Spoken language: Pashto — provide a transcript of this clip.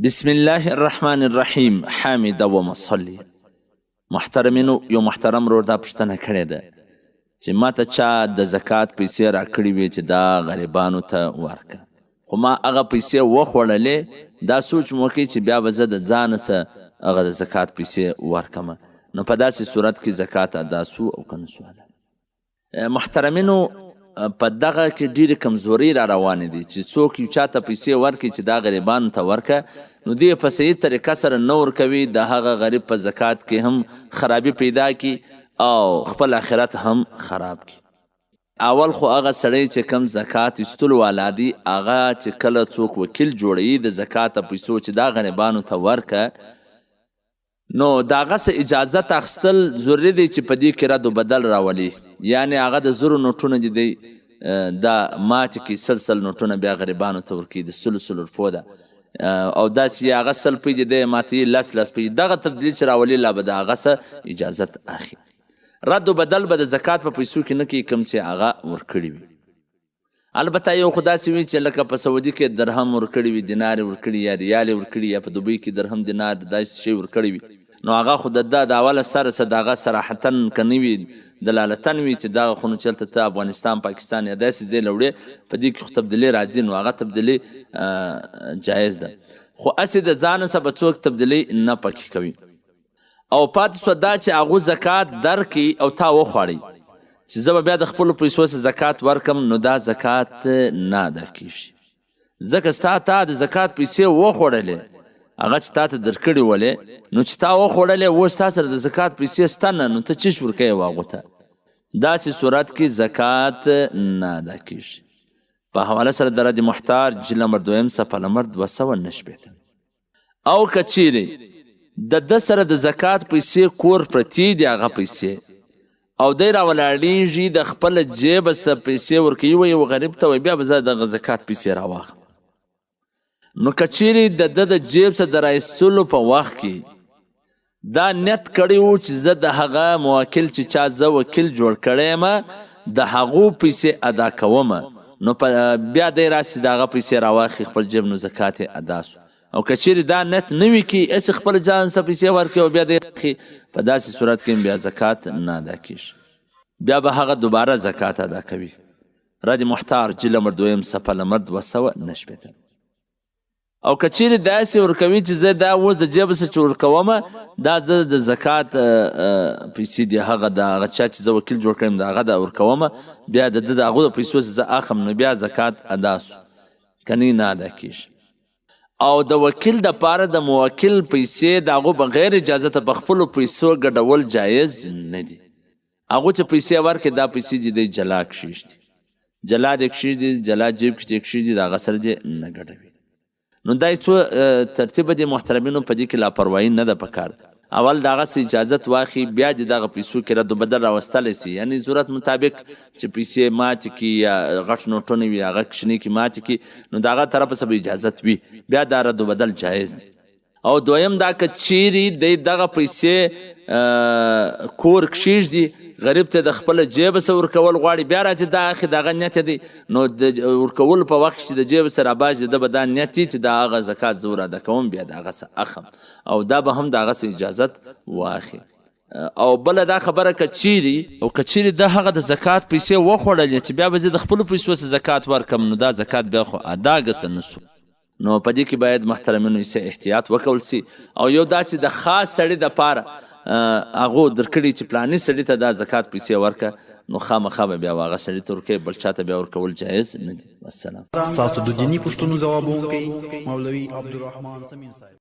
بسم الله الرحمن الرحیم حامد و مصلی. محترمینو، یو محترم ورور دا پوښتنه کړې ده چې ما ته چا د زکات پیسې راکړې وې چې دا غریبانو ته ورکه، خو ما هغه پیسې وخوړلې، دا سوچ مو وکړي چې بیا به زه د ځانه څه هغه د زکات پیسې ورکم، نو په داسې صورت کې زکات ادا سو او که نه سو ادا؟ محترمینو، په دغه کې ډېرې کمزورۍ را روانې دي چې څوک یو چاته پیسې ورکړي چې دا غریبانو ته ورکه، نو دی په صحیح طریقه سره نه ورکوي، د هغه غریب په زکات کې هم خرابي پیدا کی او خپل آخرت هم خراب کی. اول خو هغه سړی چې کم زکات ایستلو والا دی، هغه چې کله څوک وکیل جوړوي د زکات پیسو چې دا غریبانو ته ورکه، نو د هغه څه اجازت اخیستل ضروري دی چې په دې کې رد و بدل راولي، یعنې هغه د زرو نوټونه دي دی دا ماتې کوي، سل سل نوټونه بیا غریبانو ته ورکوي د سلو سلو روپو ده، او داسې یې هغه سل پی دي دی ماتوي لس لس پی، دغه تبدیلي چې راولي لا به د هغه څه اجازت اخلي. رد و بدل به د زکات په پیسو کې نه کوي کوم چې هغه ورکړي وي. البته یو خو داسې وي چې لکه په سعودي کې درهم ورکړي وي، دینار یې ورکړي یا ریال یې ورکړي، یا په دوبۍ کې درهم دینار داسې شی ورکړي وي، نو هغه خو د ده د اوله سره څه د هغه صراحتاً که نه وي دلالتاً وي چې دغه خو نو چېرته ته افغانستان پاکستان یا داسې ځای له وړې، په دې کې خو تبدیلي راځي، نو هغه تبدیلي جایز ده، خو هسې د ځانه څه به څوک تبدیلي نه پکې کوي. او پاتې شوه دا چې هغو زکات درکړي او تا وخواړي چې زه به بیا د خپلو پیسو څخه زکات ورکم، نو دا زکات نه ادا کیږي، ځکه ستا تا د زکات پیسې وخوړلې، هغه چې تا ته درکړي ولې، نو چې تا وخوړلې اوس تا سره د زکات پیسې سته نه، نو ته چیش ورکوې هغو ته؟ داسې صورت کې زکات نه ادا کیږي. په حواله سره د رد محتار جلد نمبر دویم صفحه نمبر 269. او که چیرې د ده سره د زکات پیسې کور پرتې دي هغه پیسې، او دی راولاړېږي د خپله جیبه څه پیسې ورکوي وایي یو غریب ته وایي بیا به زه دغه زکات پیسې راواخلم، نو که چیرې د ده د جیب څخه د راایستلو په وخت کې دا نیت کړی و چې زه د هغه موکل چې چا زه وکیل جوړ کړی یم د هغو پیسې ادا کوم، نو بیا دی راسي د هغه پیسې راواخلي خپل جیب، نو زکات یې ادا سو. او که چیرې دا نیت نه وي کړي هسې خپل ځان څخه پیسې ورکړي او بیا دی راخلي، په داسې صورت کې بیا زکات نه ادا کیږي، بیا به هغه دوباره زکات ادا کوي. رد محتار جلد نمبر دویم صفحه نمبر 269. او که چیرې داسې ورکوي چې زه دا اوس د جیب څخه چې ورکوم دا زه د زکات پیسې دي، هغه د هغه چا چې زه وکیل جوړ کړم د هغه دا ورکوم، بیا د ده د هغو د پیسو څخه زه اخم، نو بیا زکات ادا سو، که نه نه ادا کیږي. او د وکیل د پاره د موکل پیسې د هغو بغیر اجازته په خپلو پیسو ګډول جایز نه دي. هغو چې پیسې ورکړي دا پیسې دې دی جلا کښېږدي، جلا دې کښېږدي، جلا جیب کې دې کښېږدي، د هغه سره دې نه ګډوي. نو دا یې څو ترتیبه دي محترمینو، په دې کې لاپروايي نه ده پکار. اول د هغه څه اجازت واخلي، بیا دې دغه پیسو کې رد و بدل راوستلی سي، یعنې ضرورت مطابق چې پیسې ماتې کړي یا غټ نوټونه وي هغه کوچنۍ کې ماتې کړي، نو د هغه طرفه څخه به اجازت وي، بیا دا رد و بدل جایز دی. او دویم دا که چیرې دی دغه پیسې کور کښېږدي، غریب ته د خپله جیبه څه ورکول غواړي، بیا راځي دا اخلي، د هغه نیت دی، نو د ورکولو په وخت کې چې د جیبه څه راباسي ده به دا نیت وي چې دا هغه زکات زه ور ادا کوم، بیا د هغه څه اخم، او دا به هم د هغه څه اجازت واخلي. او بله دا خبره که چیرې او که چیرې ده هغه د زکات پیسې وخوړلې چې بیا به زه د خپلو پیسو څخه زکات ورکړم، نو دا زکات بیا خو ادا ګسه نه سو. نو په دې کې باید محترمینو یې احتیاط وکول سي. او یو دا چې د خاص سړي دپاره هغو درکړي چې پلاني سړي ته دا زکات پیسې ورکړه، نو خامخا به بیا هغه سړي ته ورکوي، بل چا ته بیا ورکول جایز نه دي. والسلام. ستاسو د دیني پوښتنو ځوابوونکی مولوي عبدالرحمن صمیم صاحب.